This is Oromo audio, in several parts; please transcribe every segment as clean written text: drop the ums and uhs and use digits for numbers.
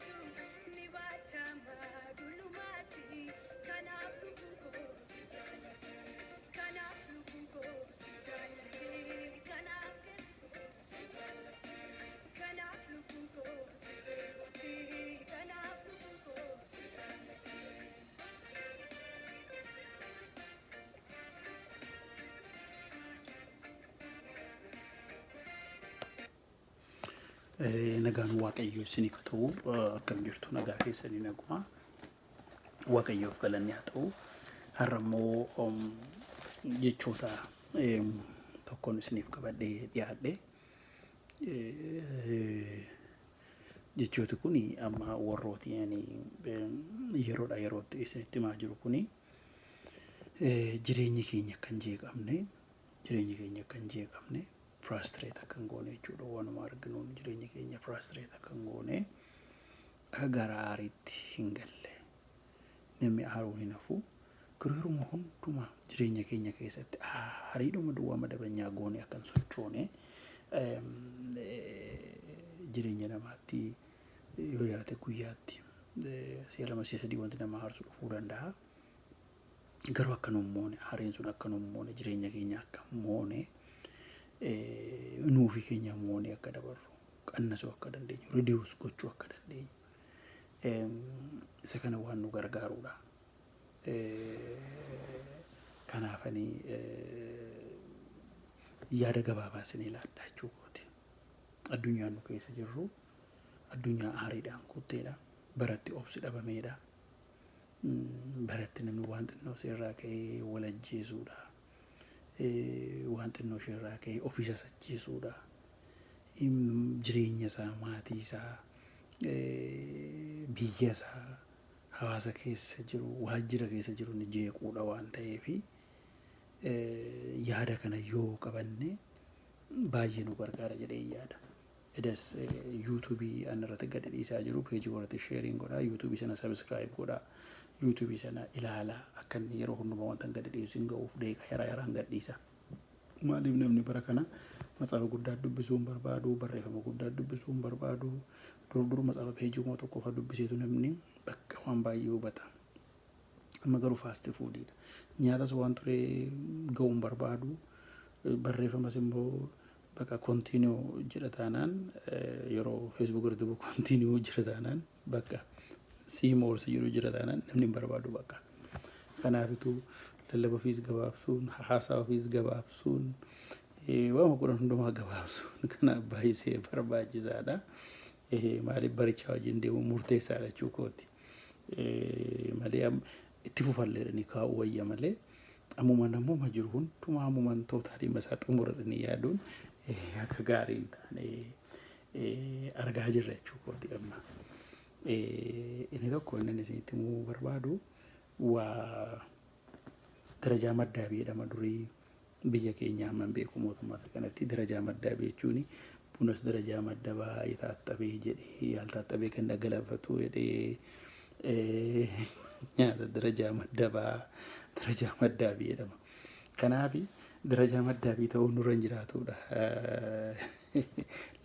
Jaallatu ni baatama dullumaatti. Kanaaf lubbuun koo si jaallatti. Kanaaf lubbuun koo si jaallatti. Kanaaf keessi koo si jaallatti. Kanaaf lubbuun koo si dheebotti. Kanaaf lubbuun koo si jaallatti. Nagaan Waaqayyoo isiniif haa ta'u. Akkam jirtu? Nagaa keessanii? Naguma. Waaqayyoof galanni haa ta'u. Har'a immoo jechoota tokkoon isiniif qabadhee dhiyaadhe. Jechooti kun amma warrooti ani yeroodha yerootti isinitti himaa jiru kuni jireenyi keenya akka hin jeeqamne, jireenyi keenya akka hin jeeqamne, frustrate akka hin goone jechuudha. Waanuma arginuun jireenya keenya frustrate akka hin goone, akka gara aariitti hin galle. Namni aaruun hin hafu, garuu yeruma hundumaa jireenya keenya keessatti aariidhuma duwwaa madabanyaa goone akka hin sochoone. Jireenya namaatti yoo yarate guyyaatti si'a lama, si'a sadii wanti nama aarsu dhufuu danda'a. Garuu akka nu moone, aariin sun akka nu moone, jireenya keenya akka moone, nuufi keenya moone akka dabarru, qannasuu akka dandeenyu, reduce gochuu akka dandeenyu, isa kana waan nu gargaarudha. Kanaafanii yaada gabaabaa isin ilaadha jechuu kooti. Addunyaan nu keessa jirru addunyaa aariidhaan guutteedha. Baratti obsi dhabameedha. Baratti namni waan xinnoo isheerraa ka'ee wal ajjeesuudha. Waan xinnoo isheerraa ka'ee ofiisa ajjeesuudha. Jireenya isaa, maatii isaa, biyya isaa, hawaasa keessa jiru, waajjira keessa jiru ni jeequudha waan ta'eefi, yaada kana yoo qabanne baay'ee nu gargaara jedhee yaada. Edas YouTubeii an irratti gadi dhiisaa jiru peejii irratti shareiin godhaa, YouTubeii sana subscribe godhaa, YouTubeii sana ilaalaa. Akka inni yeroo hundumaa wanta gadi dhiisu hin ga'uuf deeqa yaraa yaraan gad dhiisa. Maaliif? Namni bara kana matsaafa guddaa dubbisuu hin barbaadu, barreeffama guddaa dubbisuu hin barbaadu. Dur dur matsaafa peejii 1000 fa'aa dubbiseetu namni bakka waan baay'ee hubata. Amma garuu fast foodiidha. Nyaatas waan ture ga'uu hin barbaadu. Barreeffamas immoo bakka continue jedha taanaan, yeroo Facebook irratti continue jira taanaan, bakka see more jedhu jira taanaan, namni hin barbaadu bakka. Kanaafituu lallaba ofiis gabaabsuun, haasaa ofiis gabaabsuun, waan godhan hundumaa gabaabsuun kanaaf baay'isee barbaachisaadha. Maaliif? Barichaa wajjin deemuun murteessaadha jechuu kooti. Malee itti fufallee kaa'uu wayya malee, ammuma namuma jiru hundumaa ammumaan totalii isaa xumuratanii yaaduun akka gaarii hin taane argaa jirra jechuu kooti amma. Inni tokko inni isinitti himuu barbaadu waa darajaa maddaabii jedhama. Durii biyya keenya hamman beeku mootummaa kanatti darajaa maddaabii jechuun bunas darajaa maddabaa yetaaxabee jedhee, yaaltaaxabee kan dhaggalafatu jedhee, nyaata darajaa maddabaa, darajaa maddaabii jedhama. Kanaaf darajaa maddaabii ta'uun nurra hin jiraatudha.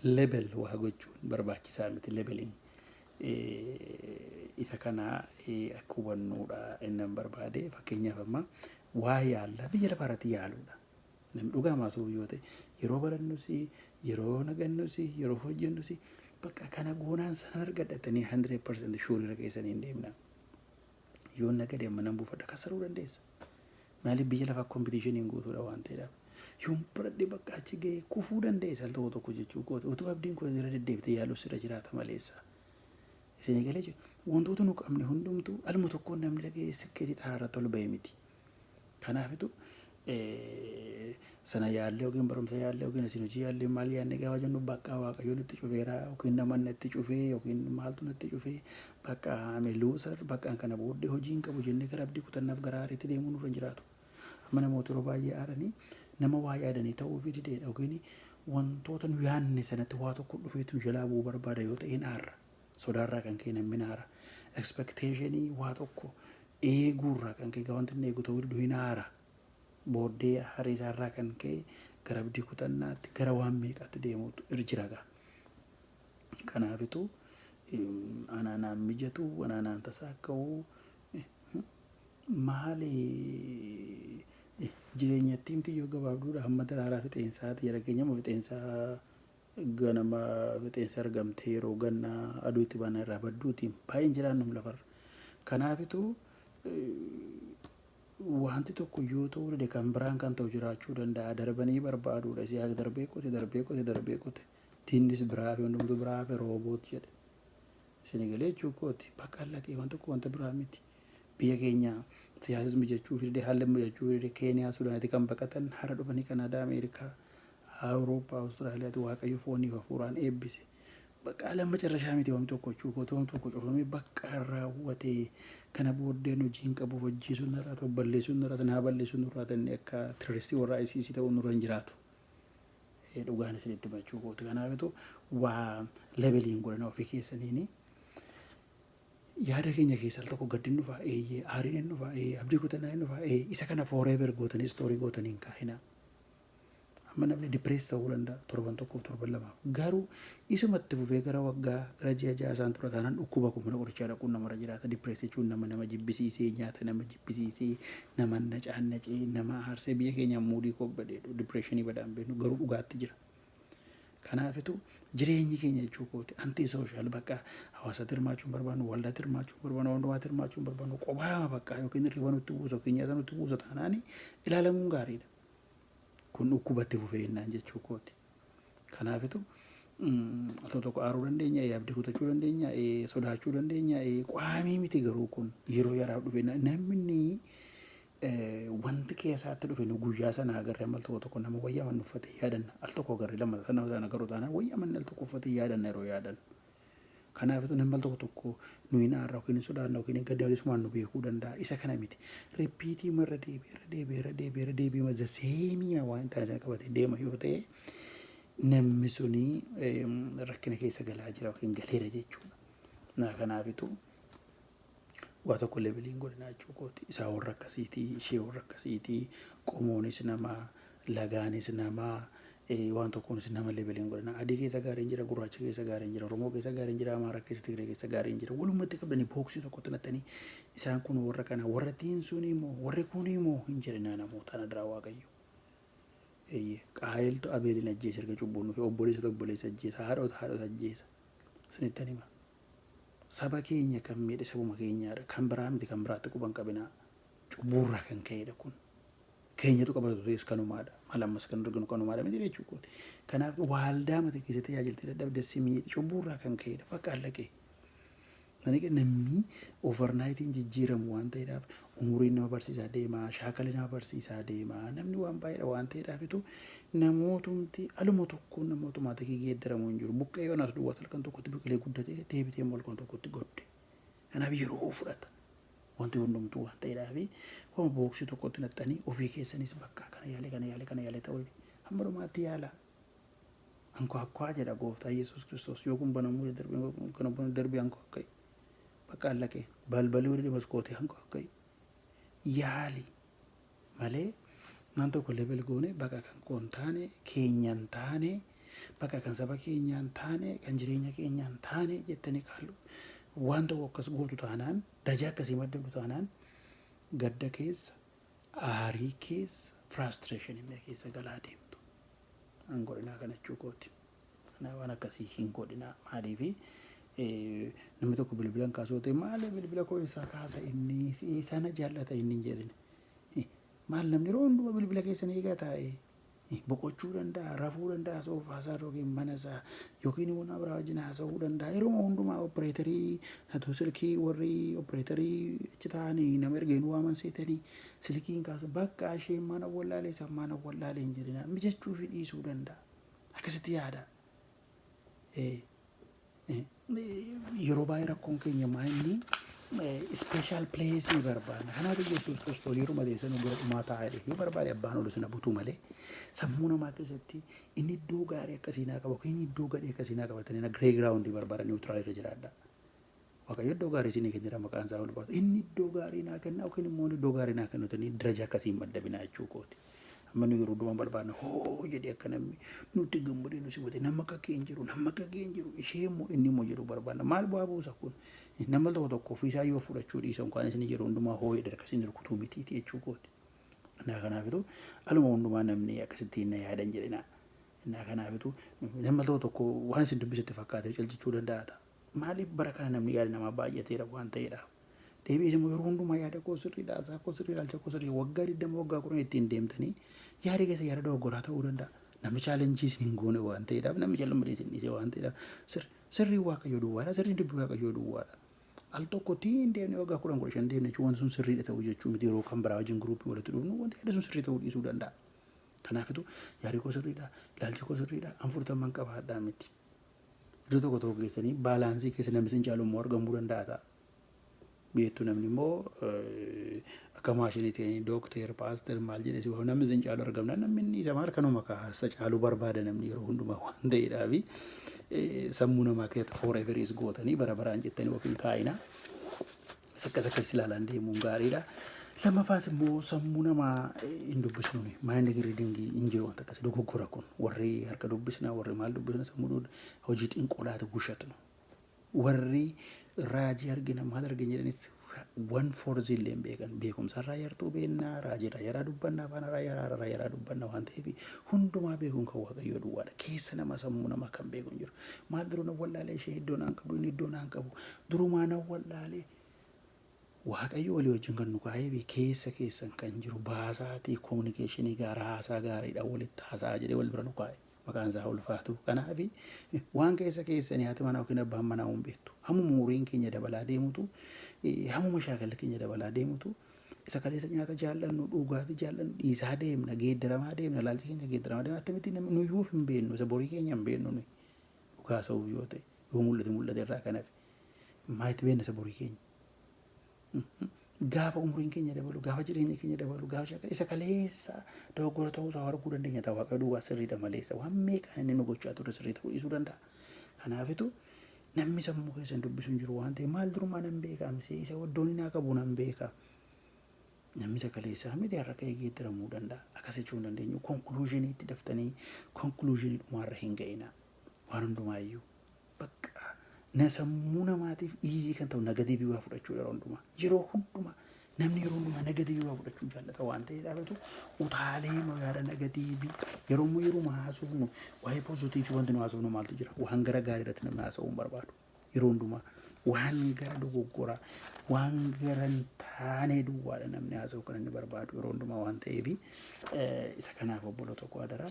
Label waa gochuun barbaachisaa miti, labeling. Isa kana akka hubannuudha inni barbaade. Fakkeenyaaf, amma waa yaalla, biyya lafaa irratti yaaluudha. Namni dhugaa maasuu yoo ta'e, yeroo barannus, yeroo nagannus, yeroo hojjennus, bakka kana goonaan sana argadhatanii 100% sure irra keessanii hin deemna. Yoo nagade amma nan buufadha, kasaruu dandeessa. Maaliif? Biyya lafaa competitioniin guutuudha waan ta'eedhaaf. Yoon baradhe bakka achi ga'ee kufuu dandeessa al tokko tokko jechuu kooti. Utuu abdiin kun irra deddeebitee yaaluu sirra jiraata maleessa. Isin galee jiru. Wantoota nu qabne hundumtuu alma tokkoon namni dhaga'ee sikkeetii xaaraa irratti ol ba'e miti. Kanaafitu sana yaallee yookiin barumsa yaallee yookiin isin hojii yaallee maal yaadne gaafa jennu, bakka Waaqayyo nutti cufeera yookiin nama natti cufee yookiin maaltu natti cufee, bakka I'm a loser, bakka kana booddee hojii hin qabu jennee gara abdii kutannaaf gara aariitti deemuu nurra hin jiraatu. Amma namoota yeroo baay'ee aaranii nama waa yaadanii ta'uu fi dideedha, yookiin wantoota nu yaadne sanatti waa tokko dhufeetu nu jalaa bu'uu barbaada yoo ta'e hin aarra. Sodaarraa kan ka'e namni aara. Expectationii waa tokko eeguurraa kan ka'e, wanti inni eegu ta'uu didu hin aara. Booddee aarii isaarraa kan ka'e gara abdii kutannaatti, gara waan meeqaatti deemuutu jira gaa. Kanaafitu Anaanaan mijatu, anaanaan tasaakka'u, maali jireenyatti himti yoo gabaabduudha hamma daraaraa fixeensaati jara keenya fixeensaa ganama fixeensa argamtee yeroo gannaa aduu itti baana irraa badduutiin baay'een jiraannum lafarra. Kanaafitu wanti tokko yoo ta'uu dide kan biraan kan ta'u jiraachuu danda'a. Darbanii barbaaduudha. Isihaaq darbee qote, darbee qote, darbee qote. Diinnis biraa fi hundumtuu biraa hafe rooboot jedhe. Isin galee jechuu kooti. Bakka allaqee waan tokko wanta biraa miti. Biyya keenya siyaasis mijachuu fide, haalli mijachuu fide, Keeniyaa, Sudaanitti kan baqatan hara dhufanii Kanaadaa, Ameerikaa, Awurooppaa, Awustiraaliyaatti Waaqayyo fooniif hafuuraan eebbise. Bakka lama carrashaa miti wanti tokko jechuu kooti. Wanti tokko cufamee bakka raawwatee kana booddeen hojii hin qabu, hojii narraa ta'u, balleessuun narraa ta'u, naa balleessuun nurraa ta'u, inni akka terroristii warra ICC ta'uu nurra hin jiraatu. Dhugaan isinitti himachuu kooti. Kanaafitu waa labeliin godhana ofii keessaniini. Yaada keenya keessaa al tokko gaddi hin dhufaa, eeyyee, aariin hin dhufaa, ee, abdii kutannaa hin dhufaa, ee, isa kana forever gootanii store gootanii hin kaa'inaa. Amma namni depress ta'uu danda'a torban tokkoof, torban lamaaf. Garuu isumatti fufee gara waggaa, gara ji'a 6 isaan tura taanaan dhukkuba kun mana qorichaa dhaquun namarra jiraata. Depress jechuun nama nama jibbisiisee, nyaata nama jibbisiisee, nama nacaannacee, nama aarsee. Biyya keenya moodii koo badeedhu depressionii badaan beeknu garuu dhugaatti jira. Kanaafitu jireenyi keenya jechuu kooti anti social, bakka hawaasatti hirmaachuu hin barbaannu, waldaatti hirmaachuu hin barbaannu, waan hundumaatti hirmaachuu hin barbaannu, qobaama bakka yookiin hirriba nutti buusa yookiin nyaata nutti buusa taanaani ilaalamuun gaariidha. Kun dhukkubatti fufee jennaan jechuu kooti. Kanaafitu al tokko tokko aaruu dandeenya, abdii kutachuu dandeenya, sodaachuu dandeenya, qaamii miti. Garuu kun yeroo yaraaf dhufe namni wanti keessaatti dhufe nu guyyaa sana agarree amma al tokko tokko nama wayyaa manni uffate yaadanna. Al tokko agarree lama sana sana agarru taanaan wayyaa manni al tokko uffate yaadanna yeroo yaadannu. Kanaafitu namni al tokko tokko nu hin aarra yookiin hin sodaanna yookiin hin gaddaa sumaan nu beekuu danda'a. Isa kana miti. Repeatii irra deebi'ee, irra deebi'ee, irra deebi'ee, irra deebi'ee, the same waan hin taane sana qabatee deema yoo ta'e, namni suni rakkina keessa galaa jira yookiin galeera jechuudha. Na kanaafitu waa tokko labeliin godhinaa jechuu kooti. Isaa warra akkasiitii, ishee warra akkasiitii, qomoonis namaa, lagaanis namaa, waan tokkoonis nama labeliin godhinaa. Adii keessa gaariin jira, gurraacha keessa gaariin jira, Oromoo keessa gaariin jira, Amaara keessa, Tigree keessa gaariin jira. Walumatti qabdanii boxii tokkotti nattanii isaan kun warra kana, warra tiinsuun immoo, warri kun immoo hin jedhinaa namoota na duraa Waaqayyo. Eeyyee, Qaayeltu Abeelin ajjeese erga cubbuun dhufe. Obboleessota obboleessa ajjeesa, haadhota haadhota ajjeesa. Isinittan hima. Saba keenya kan miidhe sabuma keenyaadha. Kan biraa miti, kan biraatti quban qabinaa. Cubbuurraa kan ka'edha kun. Keenyatu qabatu ta'es kanumaadha. Maal ammas kan arginu kanumaadha miti jechuu kooti. Kanaaf waaldaa mata keessatti tajaajiltee dadhabde si miidhe cubbuurraa kan ka'edha. Bakka allaqee. Namni overnightiin jijjiiramu waan ta'eedhaaf umuriin nama barsiisaa deema, shaakalli nama barsiisaa deema, namni waan baay'eedha waan ta'eedhaafitu namootumti aluma tokkoon nama automaticii geeddaramu hin jiru. Buqqee Yoonaas duwwaas halkan tokkotti biqilee guddatee deebitee immoo halkan tokkotti godde. Kanaaf yeroo fudhata. Wanti hundumtuu waan ta'eedhaafi waan boxii tokkotti naxxanii ofii keessanis bakka kana yaalee, kana yaalee, kana yaalee ta'uu hamma dhumaatti yaala. Ankoakkoa jedha Gooftaa Yesuus Kiristoos, yoo kun banamuu darbee kana banu darbee ankoakkai. Bakka allaqee balballi walii maskootii ankoakkai. Yaali malee waan tokko label goone bakka kan koon taane, keenyan taane, bakka kan saba keenyaan taane, kan jireenya keenyaan taane jettanii kaallu waan tokko akkas gootu taanaan, darajaa akkasii maddabdu taanaan, gadda keessa, aarii keessa, frustrationii keessa galaa deemtu. An godhinaa kana jechuu kooti. Kana waan akkasii hin godhinaa. Maaliifi namni tokko bilbilan kaasuu ta'e maali, bilbila koo isaa kaasa, inni sana jaallata inni hin jedhine. Maal namni yeroo hundumaa bilbila keessan eegaa taa'ee boqochuu danda'a, rafuu danda'a, soofaa isaa yookiin mana isaa yookiin immoo nama biraa wajjin haasa'uu danda'a. Yeroo hundumaa operatorii haa silkii warri operatorii achi taa'anii nama ergeen waaman seetanii silkiin kaasu, bakka isheen mana wallaalee isaan mana wallaalee hin jedhina, mijachuu fi dhiisuu danda'a. Akkasitti yaada. Yeroo baay'ee rakkoon keenya maa inni special placeii barbaadna. Kanaaf Yesuus Kiristoos yeroo mateessan gara dhumaa taa'aa jedhe. Yoo barbaade abbaan ol sana butuu malee sammuu namaa keessatti inni iddoo gaarii akkasii naa qaba yookiin iddoo gadhee akkasii naa qabatanii grey groundii barbaada. Neutral irra jiraadha. Waaqayyo iddoo gaarii isinii kennera, maqaan isaa ulfaatu. Inni iddoo gaarii naa kenna yookiin immoo iddoo gaarii naa kennu tanii daraja akkasii hin maddabinaa jechuu kooti. Amma nu yeroo hundumaa barbaadna hoo jedhee akka namni nutti gammadee nu simate, nama akka kee hin jiru, nama akka kee hin jiru, ishee immoo inni immoo jedhu barbaadna. Maal bu'aa buusa kun? Nama tokko tokko ofiisaa yoo fudhachuu dhiisan kan isin yeroo hundumaa hoo jedhe akkasiin rukutuu mitiiti jechuu kooti. Innaa kanaafitu aluma hundumaa namni akkasittiin na yaadan jedhina. Innaa kanaafitu nama tokko tokko waan isin dubbisetti fakkaatee caljichuu danda'a ta'a. Maaliif bara kana namni yaada namaa baay'ateera waan ta'eedhaaf. Deebi'ees immoo yeroo hundumaa yaada koo sirriidha, haasaa koo sirriidha, ilaalcha koo sirriidha. Waggaa 20, waggaa 10 ittiin deemtanii yaada keessa yaada dogoggoraa ta'uu danda'a. Namni challenge isin hin goone waan ta'eedhaaf, namni callumadee isin dhiise waan ta'eedhaaf, sirriin Waaqayyoo duwwaadha, sirriin dubbii Waaqayyoo duwwaadha. Al tokko ittiin deemnee waggaa 10, 15 deemne jechuun wanti sun sirriidha ta'uu jechuu miti. Yeroo kan biraa wajjin group walitti dhufnu wanti yaada sun sirrii ta'uu dhiisuu danda'a. Kanaafitu yaadi koo sirriidha, ilaalchi koo sirriidha, an furtamman qabaadhaa miti. Iddoo tokko tokko keessanii balance keessa namni isin caalu immoo argamuu danda'a ta'a. Beektu, namni immoo akka maashinii ta'anii dookteer, pastor maal jedhee si namni isin caalu argamna, namni inni isa maal kanuma kaasa caalu barbaada namni yeroo hundumaa waan ta'eedhaafi sammuu namaa keessatti forever is gootanii bara baraan jettanii ofiin kaa'ina. Akkas akkas ilaalaan deemuun gaariidha. Lammaffaas immoo sammuu namaa hin dubbisnu, mind reading hin jiru, wanta akkasii dogoggora kun. Warri harka dubbisna, warri maal dubbisna, sammuu hojii xinqolaati gushatnu. Warri raajii argina, maal argina jedhanis one fourth illee hin beekan. Beekumsa irraa yartuu beennaa, raajii irraa yaraa dubbanna, afaan irraa yaraa irraa yaraa dubbanna waan ta'eef hundumaa beekuun kan Waaqayyoo duwwaadha. Keessa nama, sammuu namaa kan beeku hin jiru. Maal duruu nan wallaalee, ishee iddoo naan qabdu, inni iddoo naan qabu, durumaa nan wallaalee. Waaqayyo walii wajjin kan nu kaa'ee fi keessa keessan kan jiru baasaatii communication gaaraa, haasaa gaariidha walitti haasaa jedhee wal bira nu kaa'e. Maqaan isaa ulfaatu. Kanaaf waan keessa keessanii haati manaa yookiin abbaan manaa hin beektu. Hammuma umuriin keenya dabalaa deemutu, hammuma shaakalli keenya dabalaa deemutu, isa kaleessa nyaata jaallannu, dhugaatii jaallannu dhiisaa deemna, geeddaramaa deemna, ilaalchi keenya geeddaramaa deemna. Akkamitti namni nuyyuu hin beeknu, isa borii keenya hin beeknu nuyi. Dhugaa sa'uuf yoo ta'e, yoo mul'ate mul'ate irraa kan hafe. Maalitti beekna isa borii keenya? Gaafa umuriin keenya dabalu, gaafa jireenya keenya dabalu, gaafa shaakala isa kaleessa dogoggora ta'uu isaa arguu dandeenya ta'a. Waaqa duwwaa sirriidha maleessa waan meeqaan inni nu gochaa ture sirrii ta'uu dhiisuu danda'a. Kanaafitu namni sammuu keessan dubbisu hin jiru waan ta'eef, maal durumaa nan beekaa misee isa iddoon inni qabu nan beekaa. Namni isa kaleessaa miti har'a ka'ee geeddaramuu danda'a. Akkas jechuu hin dandeenyu. Conclusioniitti daftanii conclusion dhumaarra hin ga'ina. Waan hundumaayyuu. Bakka na sammuu namaatiif easy kan ta'u negative waa fudhachuu yeroo hundumaa. Yeroo hundumaa namni yeroo hundumaa negative waa fudhachuu jaallata waan ta'eedhaafatu utaalee yaada negative. Yeroo immoo yeroo haasofnu waa'ee positive wanti nu haasofnu maaltu jira? Waan gara gaarii irratti namni haasa'uu hin barbaadu. Yeroo hundumaa waan gara dogoggoraa, waan gara hin taane duwwaadha namni haasa'u kan inni barbaadu yeroo hundumaa waan ta'eef, isa kanaaf obbolo tokko adaraa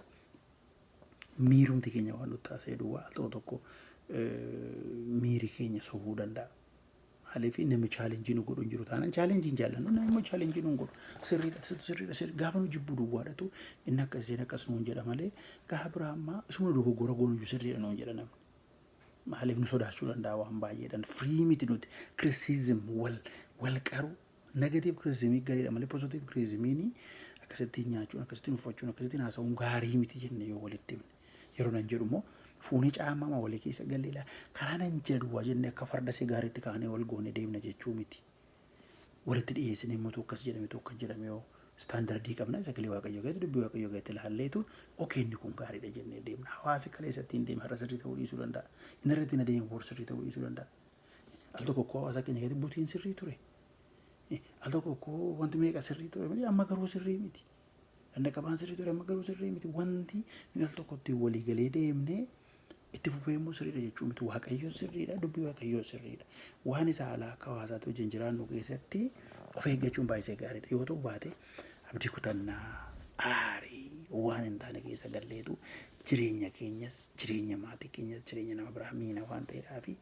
miirumti keenya waan nutti haasa'e duwwaa al tokko tokko miiri keenya sobuu danda'a. Maaliif namni challenge nu godhu hin jiru taanaan challenge hin jaallannu, namni immoo challenge nu hin godhu. Sirriidha, sirriidha, sirrii gaafa nu jibbu duwwaadhatu inni akkas isheen akkas nuun jedha malee gaafa biraa ammaa isuma dogoggora goonu iyyuu sirriidha nuun jedha namni. Maaliif nu sodaachuu danda'a waan baay'eedhaan firii miti nuti criticism wal wal qaru. Negative criticism gaariidha malee positive criticism akkasittiin nyaachuun, akkasittiin uffachuun, akkasittiin haasa'uun gaarii miti jenne yoo walitti himne. Yeroo nan jedhu immoo fuunee caamama walii keessa galleela karaa nan jedhu waa jenne akka farda sigaariitti kaanee wal goone deemna jechuu miti. Walitti dhiyeessine immoo akkas jedhame, tokko jedhame yoo standard qabna, sagalee Waaqayyoo keessatti, dubbii Waaqayyoo keessatti ilaalleetu okay, inni kun gaariidha jennee deemna. Hawaasi kaleessa ittiin deeme har'a sirrii ta'uu dhiisuu danda'a. Inni irratti na deeme bor sirrii ta'uu dhiisuu danda'a. Al tokko koo hawaasa keenya keessatti butiin sirrii ture. Al tokko koo wanti meeqa sirrii ture malee amma garuu sirrii miti. Dandaqabaan sirrii ture, amma garuu sirrii miti. Wanti nuyi al tokko ittiin walii galee deemnee itti fufee immoo sirriidha jechuu miti. Waaqayyoon sirriidha, dubbii Waaqayyoo sirriidha. Waan isa alaa akka hawaasaatti wajjin jiraannu keessatti of eeggachuun baay'isee gaariidha. Yoo ta'u baate abdii kutannaa, aarii waan hin taane keessa galleetu jireenya keenyas, jireenya maatii keenyas, jireenya nama biraa miina waan ta'eedhaafi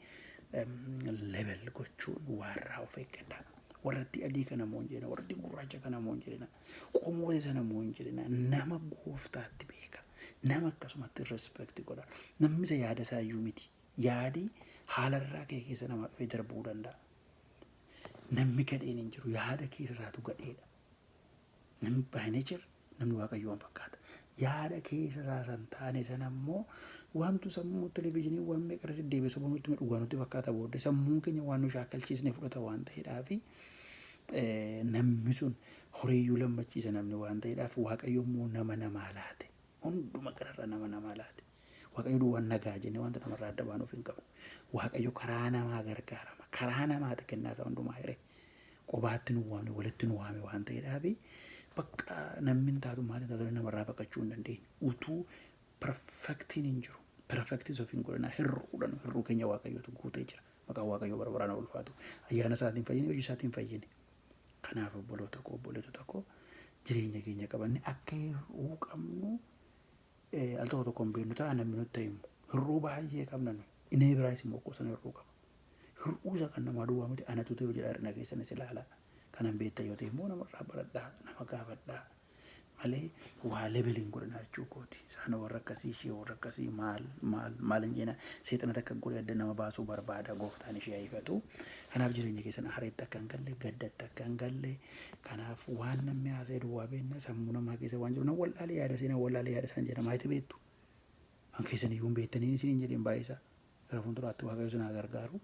label gochuun waarraa of eeggadha. Warratti adii kana moo hin jedhina, warratti gurraacha kana moo hin jedhina, qomoota sana moo hin jedhina, nama gooftaatti beeka. Nama akkasumatti respect godha. Namni isa yaada isaa iyyuu miti. Yaadi haalarraa kee keessa namaa dhufee darbuu danda'a. Namni gadheen hin jiru, yaada keessa isaatu gadheedha. Namni by nature namni Waaqayyoon fakkaata. Yaada keessa isaa san taane sana immoo waamtu sammuu televezyiinii waan meeqa irra deddeebi'ee soba nutti dhugaa nutti fakkaata, booddee sammuun keenya waan nu shaakalchiisne fudhata waan ta'eedhaafi Namni sun horiiyyuu lammachiisa namni waan ta'eedhaaf, Waaqayyo immoo nama namaa laate. Hunduma kanarra nama namaa laate. Waaqayyo duwwaan nagaa jennee wanta namarraa adda baanuuf hin qabnu. Waaqayyo karaa namaa gargaarama. Karaa namaati kennaa isaa hundumaa hiree. Qobaatti nu waamne, walitti nu waame waan ta'eedhaaf, bakka namni hin taatu, maal hin taatu, namarraa baqachuu hin dandeenyu. Utuu perfectiin hin jiru. Perfectis of hin godhina, hir'uudhaan hir'uu keenya Waaqayyotu guutee jira. Maqaan Waaqayyoo bara baraan ulfaatu. Ayyaana isaatiin fayyine, hojii isaatiin fayyine. Kanaaf obboloota koo, obboleettota koo, jireenya keenya qabanne akka hir'uu qabnu al tokko tokko hin beeknu ta'a, namni nutti himu. Hir'uu baay'ee qabna nuyi. Inni biraas immoo gosa hir'uu qaba. Hir'uu isa kan namaa duwwaa miti, anatu ta'e jedha, hir'ina keessanis ilaala. Kanan beektan yoo ta'e immoo namarraa baradhaa, nama gaafadhaa. Malee waa labeliin godhanaa jechuu kooti. Isaan warra akkasii, ishee warra akkasii, maal maal maal hin jenna. Seexana takka godhe adda nama baasuu barbaada, gooftaan ishee ayifatu. Kanaaf jireenya keessan aareetti akka hin galle, gaddatti akka hin galle. Kanaaf waan namni haasa'e duwwaa beekna, sammuu namaa keessa waan jiru nan wallaalee yaada seenaa, wallaalee yaada isaan jedhama. Maayiti beektu? Kan keessan iyyuu hin beektaniin isiniin jedheen baay'isaa. Gara fuulduraatti Waaqayyo isin haa gargaaru.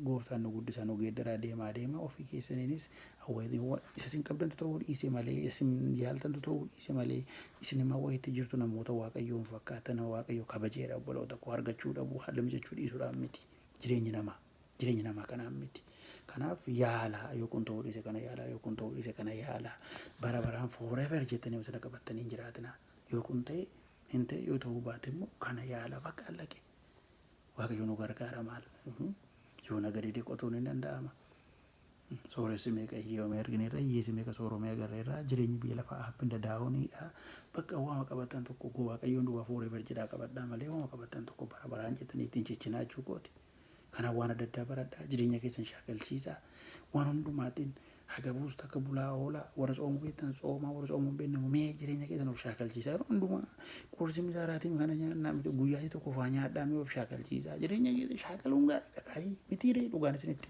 Gooftaan nu guddisaa, nu geeddaraa deemaa deema. Ofii keessaniinis isa isin qabdantu ta'uu dhiise malee, isin yaaltantu ta'uu dhiise malee, isin immoo wayiitti jirtu namoota Waaqayyoon fakkaatan, nama Waaqayyo kabajeedha. Obboloota koo, argachuu dhabuu, haala mijachuu dhiisuudhaan miti jireenyi namaa. Jireenyi namaa kanaan miti. Kanaaf yaalaa, yoo kun ta'uu dhiise kana yaalaa, yoo kun ta'uu dhiise kana yaalaa. Bara baraan forever jettanii sana qabattanii hin jiraatinaa. Yoo kun ta'e hin ta'e, yoo ta'uu baate immoo kana yaala, bakka allaqe. Waaqayyo nu gargaara maal. Yoo nagadide qotuun hin danda'ama. Sooressi meeqa hiyyoomee argineerra, hiyyeessi meeqa sooromee agarreerra. Jireenyi biyya lafaa up and downiidha. Bakka waama qabatan tokko Waaqayyoon duwwaa forever jedhaa qabadhaa malee, waama qabatan tokko bara baraan jettanii ittiin cichinaa jechuu kooti. Kanaaf waan adda addaa baradhaa, jireenya keessan shaakalchiisaa. Waan hundumaatiin haga buustu akka bulaa oolaa, warra soomuu beektan soomaa, warra soomuu hin beekne mee jireenya keessan of shaakalchiisaa. Yeroo hundumaa qursi misaaraatiin kana nyaannaa miti, guyyaa tokko faa nyaadhaa, mee of shaakalchiisaa. Jireenya keessan shaakaluun gaariidha kaayii mitiiree, dhugaan isinitti.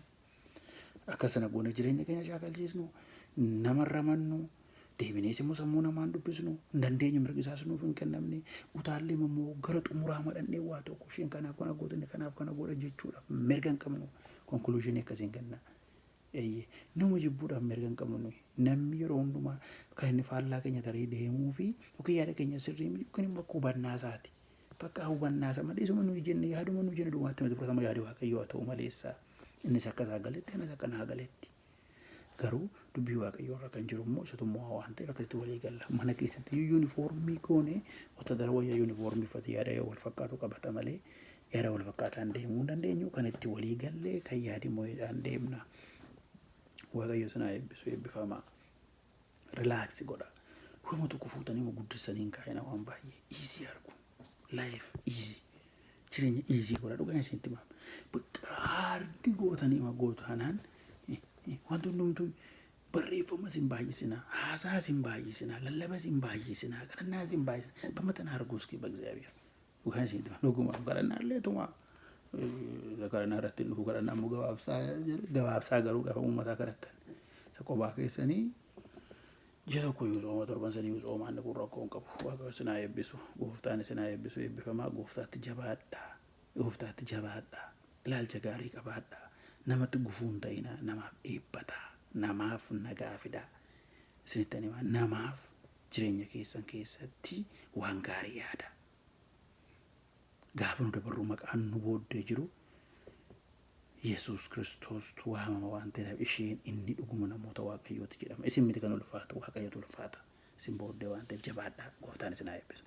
Akka sana goone jireenya keenya shaakalchiisnu, namarra mannu, deebinees immoo sammuu namaan dubbisnu hin dandeenyu, mirgi isaas nuuf hin kennamne. Utaallee immoo gara xumuraa madhannee waa tokko isheen kanaaf kana goote, inni kanaaf kana godha jechuudhaaf mirga hin qabnu. Conclusionii akkasiin kenna. Eeyyee, nama jibbuudhaaf mirga hin qabnu nuyi. Namni yeroo hundumaa kan inni faallaa keenya tarii deemuu fi yookiin yaada keenya sirrii miti yookiin immoo akka hubannaa isaati. Bakka hubannaa isaa malee, isuma nuyi jenne, yaaduma nuyi jenne duwwaatti miti fudhatama, yaada Waaqayyoo haa ta'u maleessa. Innis akka isaa galetti, anis akka naa galetti. Garuu dubbii Waaqayyoo irra kan jiru immoo isatu mo'aa waan ta'eef akkasitti walii galla. Mana keessatti yuunifoormii goone, wataadara wayyaa yuunifoormii uffate yaada yoo wal fakkaatu qabata malee yaada wal fakkaataan deemuu hin dandeenyu. Kan itti walii gallee, kan yaadi mo'eedhaan deemna. Waaqayyo sinaa eebbisu, eebbifamaa. Relax godha. Wama tokko fuutanii guddisanii hin kaa'ina waan baay'ee. Easy argu. Life easy. Jireenya easy godha, dhugaan isinitti himaa. Bakka hard gootanii ma gootaanaan wanti hundumtuu barreeffama isin baay'isinaa, haasaa isin baay'isinaa, lallaba isin baay'isinaa, kadhannaa isin baay'isinaa. በመጠን አድርጉ እስኪ በእግዚአብሔር፣ dhugaan isinitti himaa, dhugumaaf kadhannaa illee tumaa. Kadhannaa irratti hin dhufu, kadhannaa immoo gabaabsaa gabaabsaa, garuu gaafa uummataa kadhattan. Isa qophaa keessanii ji'a tokko iyyuu tsooma, torban 3 iyyuu tsoomaa, inni kun rakkoo hin qabu. Waaqayyo isin haa eebbisu. Gooftaan isin haa eebbisu. Eebbifamaa, gooftaatti jabaadhaa. Gooftaatti jabaadhaa. Ilaalcha gaarii qabaadhaa. Namatti gufuu hin ta'inaa. Namaaf eebbataa. Namaaf nagaa fidaa. Isinitti himaa, namaaf jireenya keessan keessatti waan gaarii yaada. Gaafa nu dabarru maqaan nu booddee jiru Yesuus Kiristoostu waamama waan ta'eef, isheen inni dhuguma namoota Waaqayyooti jedhama. Isin miti kan ulfaatu, Waaqayyotu ulfaata. Isin booddee waan ta'eef jabaadhaa. Gooftaan isin haa eebbisu.